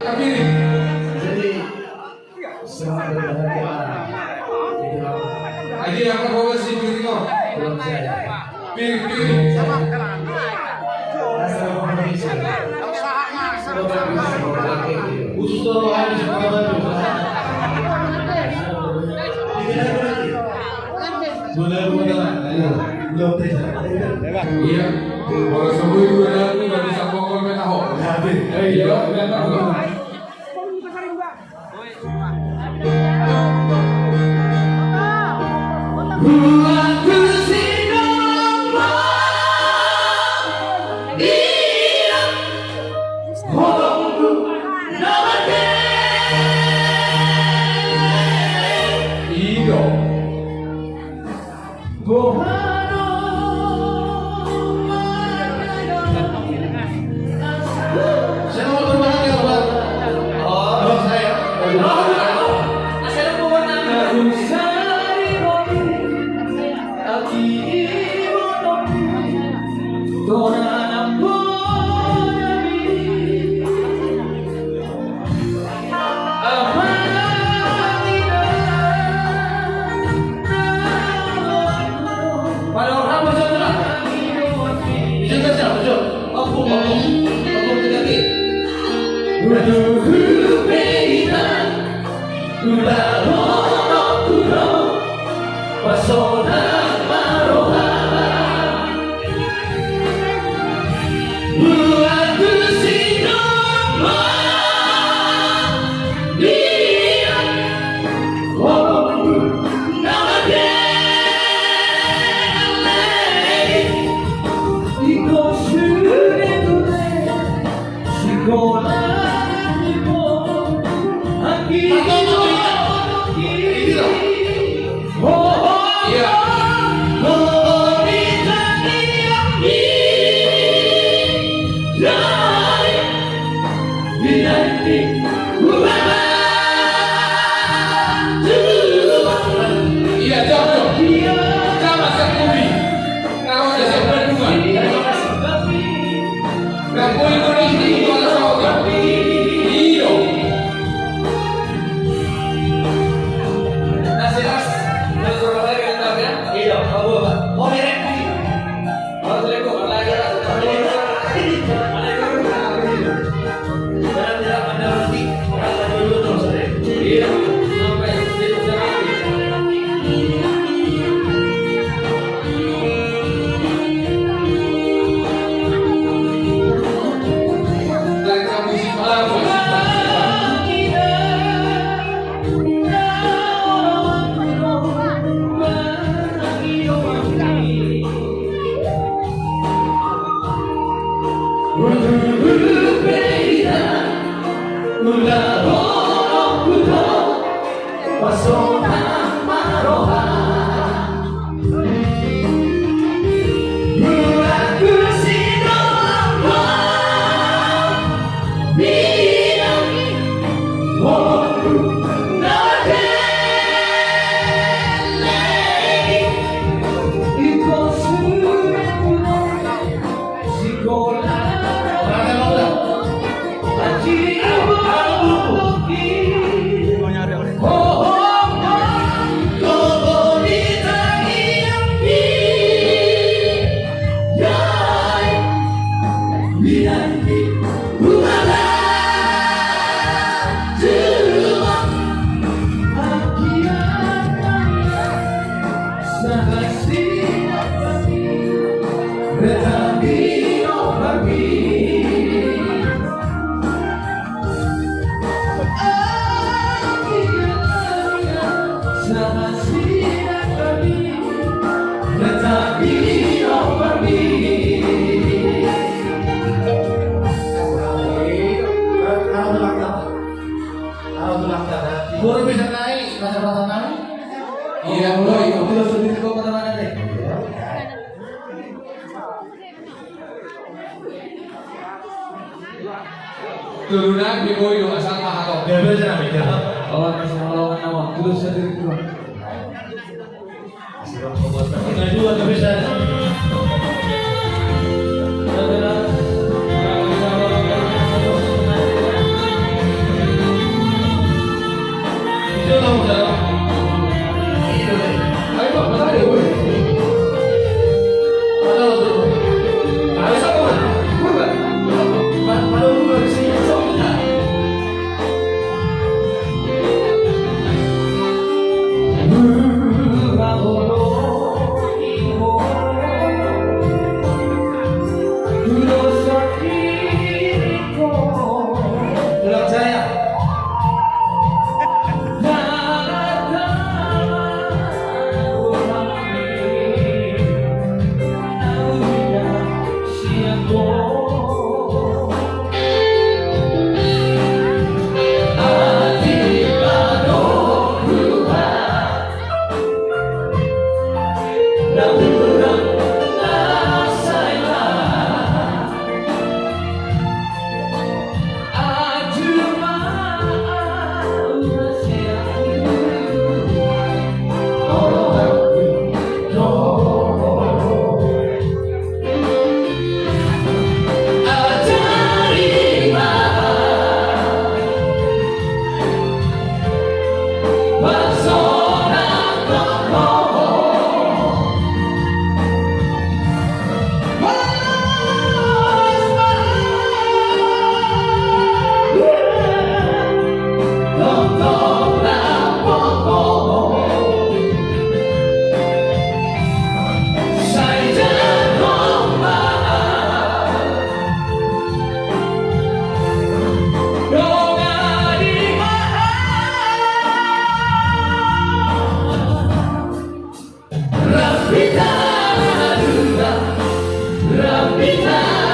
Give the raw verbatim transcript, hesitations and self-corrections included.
Piring. Jadi, selamat berbahagia. Jadi, apa? Aji, apa bawa si piring, oh? Belum saya. Piring, piring. Assalamualaikum. Khusus Toro Haji Sukamaju. Dua ribu delapan, ayo. Belum terjadi. Iya. Kalau semua itu ada, nggak bisa pokok main Ahok. Habis. Eh, iya, udah tahu. Iya. Selamat berbahagia buat abang saya. Iya, jawab dong. Jawab, Mas Kumi. Kalau ada siapa dua? Nah, boy, boy, ini kepala sawah. Iya. Nasi ras, nasi ras, ya? Iya, Pak. Mau merek? Baru bisa naik, masa-masa naik. Iya, boy. Itu sudah sedikit kok mana-mana deh. Turunan di boy, asal mahal. Ya, biasa, ya. Oh, ini sama lawan nama. Terus sendiri dulu. Nah, dua, tapi saya. Peter!